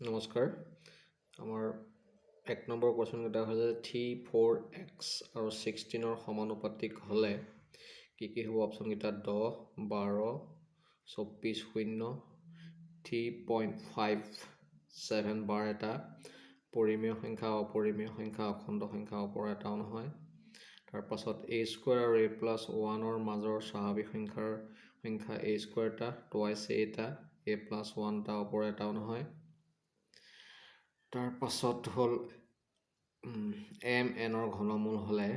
নমস্কাৰ। আমাৰ 1 নম্বৰ কুৱেশ্যনকেইটা হৈছে থ্ৰী, ফ'ৰ, এক্স আৰু 16ৰ সমানুপাতিক হ'লে কি কি হ'ব? অপশ্যনকেইটা 10, 12, 24, শূন্য। 3.57 বাৰ এটা পৰিমেয় সংখ্যা, অপৰিমেয় সংখ্যা, অখণ্ড সংখ্যা, ওপৰৰ এটাও নহয়। তাৰপাছত এ স্কুৱেৰ আৰু এ প্লাছ ওৱানৰ মাজৰ স্বাভাৱিক সংখ্যাৰ সংখ্যা এ স্কুৱেৰ এটা, টুৱাইছ এ এটা, এ প্লাছ ওৱানটা, ওপৰৰ এটাও নহয়। তাৰপাছত হ'ল এম এনৰ ঘনমূল হ'লে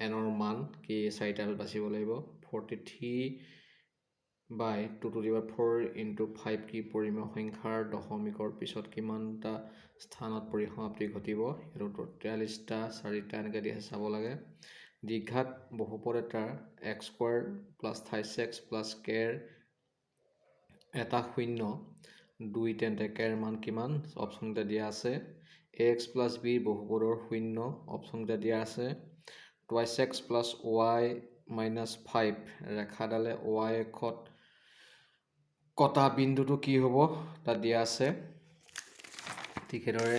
এনৰ মান কি? চাৰিটা বাচিব লাগিব। 43 by two to the power four into five কি পৰিমেয় সংখ্যাৰ দশমিকৰ পিছত কিমানটা স্থানত পৰিসমাপ্তি ঘটিব? এইটো 43টা, চাৰিটা, এনেকৈ দি আছে, চাব লাগে। দ্বিঘাত বহুপদ এটাৰ x square plus thrice x plus কেৰ এটা শূন্য দুই, তেন্তে কেৰ মান কিমান? অপশ্যনকেইটা দিয়া আছে। এ এক্স প্লাছ বি বহুপদৰ শূন্য, অপশ্যনকেইটা দিয়া আছে। Twice x plus y minus five ৰেখাডালে why অক্ষত কটা বিন্দুটো কি হ'ব, তাত দিয়া আছে। ঠিক সেইদৰে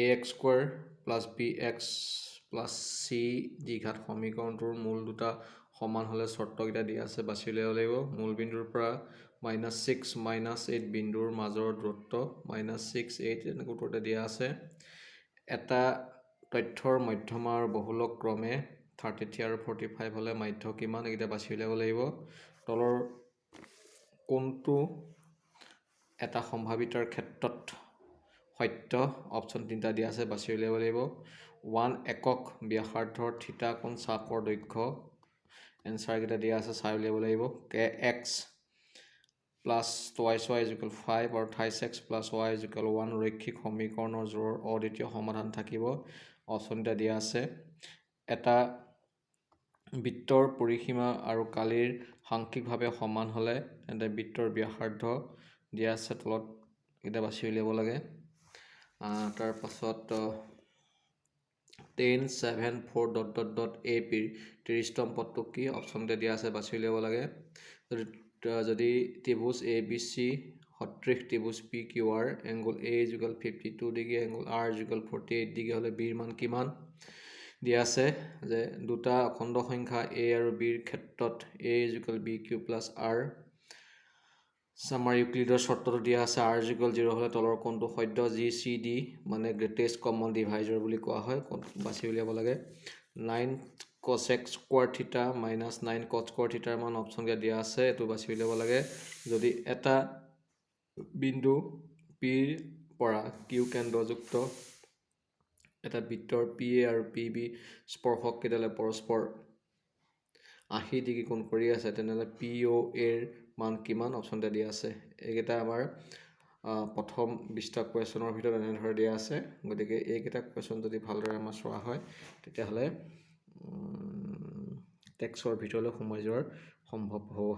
a x square plus b x plus c দ্বিঘাত সমীকৰণটোৰ মূল দুটা সমান হ'লে চৰ্তকেইটা দিয়া আছে, বাছি উলিয়াব লাগিব। মূল বিন্দুৰ পৰা মাইনাছ ছিক্স, মাইনাছ এইট বিন্দুৰ মাজৰ দূৰত্ব মাইনাছ ছিক্স, এইট, এনেকৈ উত্তৰতে দিয়া আছে। এটা তথ্যৰ মধ্যমা আৰু বহুলক ক্ৰমে 33 আৰু 45 হ'লে মাধ্য কিমান? এইকেইটা বাছি উলিয়াব লাগিব। তলৰ কোনটো এটা সম্ভাৱিতাৰ ক্ষেত্ৰত সত্য? অপশ্যন তিনিটা দিয়া আছে, বাছি উলিয়াব লাগিব। 1 একক ব্যাসাৰ্ধৰ থিতা কোণ চাপৰ দৈৰ্ঘ্য, এনচাৰকেইটা দিয়া আছে, চাই উলিয়াব লাগিব। K x plus twice y is equal five আৰু thrice x plus y is equal one ৰৈখিক সমীকৰণৰ জোৰৰ অদ্বিতীয় সমাধান থাকিব, অপশ্যন এটা দিয়া আছে। এটা বৃত্তৰ পৰিসীমা আৰু কালিৰ সাংখ্যিকভাৱে সমান হ'লে তেন্তে বৃত্তৰ ব্যাসাৰ্ধ দিয়া আছে তলত, এইকেইটা বাছি উলিয়াব লাগে। তাৰপাছত 10 7 4 dot dot dot A পিৰ 30তম পদটো কি? অপশ্যনতে দিয়া আছে, বাছি উলিয়াব লাগে। যদি ত্ৰিভুজ এ বি চি সদৃশ ত্ৰিভুজ P Q R, angle A is equal 52 degree, angle R is equal 48 degree হ'লে বিৰ মান কিমান দিয়া আছে। যে দুটা অখণ্ড সংখ্যা এ আৰু বিৰ ক্ষেত্ৰত a is equal b q plus r। আমাৰ ইউক্লিডৰ চৰ্তটো দিয়া আছে। আৰ is equal zero হ'লে তলৰ কোনটো সত্য? জি চি ডি মানে গ্ৰেটেষ্ট কমন ডিভাইজৰ বুলি কোৱা হয়, বাছি উলিয়াব লাগে। 9 cosec square theta minus 9 cot square থিটাৰ মান অপশ্যনকেইটা দিয়া আছে, এইটো বাছি উলিয়াব লাগে। যদি এটা বিন্দু পিৰ পৰা কিউ কেন্দ্ৰযুক্ত এটা বৃত্তৰ পি এ আৰু পি বি স্পৰ্শককেইডালে পৰস্পৰ 80 ডিগ্ৰী কোণ কৰি আছে, তেনেহ'লে পি অ' এৰ মান কিমান? অপশ্যন এটা দিয়া আছে। এইকেইটা আমাৰ প্ৰথম 20টা কুৱেশ্যনৰ ভিতৰত এনেধৰণে দিয়া আছে। গতিকে এইকেইটা কুৱেশ্যন যদি ভালদৰে আমাৰ চোৱা হয়, তেতিয়াহ'লে টেক্সৰ ভিতৰলৈ সোমাই যোৱাৰ সম্ভৱ হ'ব।